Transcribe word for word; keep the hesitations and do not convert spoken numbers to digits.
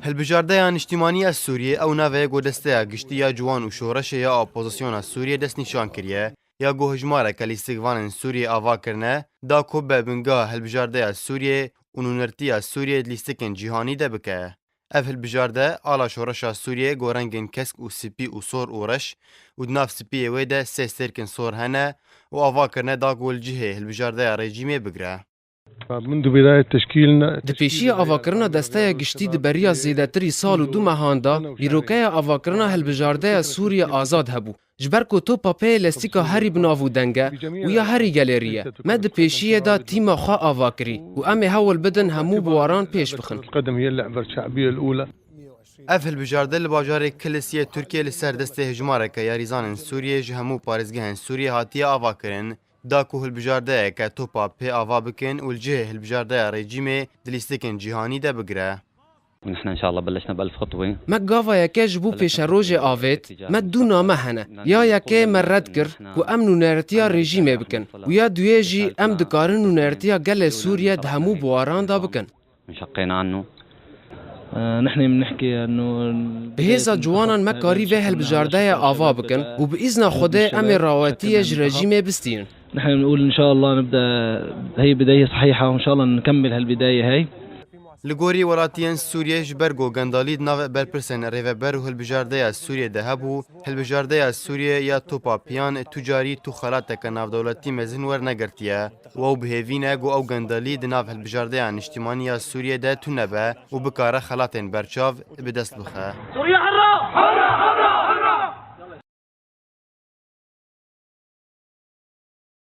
Hilbijardeya Niştimanî ya Sûriyê ew navê ye ku desteya giştî ya ciwan û şoreşê ya opozisyona Sûriyê destnîşan kiriye, ya ku hejmareke lîstikvanên Sûriyê ava kirine, da ku be bingeha hilbijardeya Sûriyê û nûnertiya Sûriyê di lîstikên cîhanî de bike. Ev hilbijarde ala şoreşa Sûriyê ku rengên kesk û spî û sor û reş û di nav spiyê wê de sê stêrkên sor hene û ava kirine da ku li cihê hilbijardeya rejîmê bigire. منذ بداية تشكيلنا Di pêşiya avakirina desteya giştî di beriya zêdetirî sal û du mehan de, dîrokeya avakirina hilbijardeya Sûriye Azad hebû. Ji ber ku topa pê lestîka herî bi nav û deng e û ya herî gelêrî ye, me di pêşiyê de tîma xwe ava kirî û em ê hewl bidin hemû biwaran pêş bixin. القدم هي اللعبة الشعبية الأولى. Ev hilbijarde li bajarê Kilisiyê Tirkiyê li ser destê hejmareke yarîzanên Sûriyê ji hemû parêzgehên Sûriyê hatiye avakirin, da ku hilbijardeyeke topa pê ava bikin û li cihê hilbijardeya rejîmê di lîstikên cîhanî de bigire. ونحن إن شاء الله بلشنا بألف خطوة. Me gava yeke ji bo pêşerojê avêt, me du name hene. Ya yekê me red kir ku em nûnertiya rejîmê bikin û ya duyê jî em dikarin nûnertiya gelê Sûriye di hemû biwaran de bikin. انشقينا عنه. آه، نحن بنحكي إنه Bi hêza ciwanan me karî vê hilbijardeya ava bikin û bi îzna Xwedê em ê rawetiyê ji rejîmê bistînin. نحن بنقول إن شاء الله نبدأ، هي بداية صحيحة، وإن شاء الله نكمل هالبداية هاي. Li gorî welatiyên Sûriyê, ji ber ku gendalî di nav berpirsên rêveber û hilbijardeya Sûriyê de hebû, hilbijardeya Sûriyê ya topa piyan tu carî tu xelateke navdewletî mezin wernegirtiye û ew bi hêvî ne ku ew gendalî di nav hilbijardeya niştimanî ya Sûriyê de tune be û bikare xelatên berçav bi dest bixe. سوريا حرة! حرة! حرة!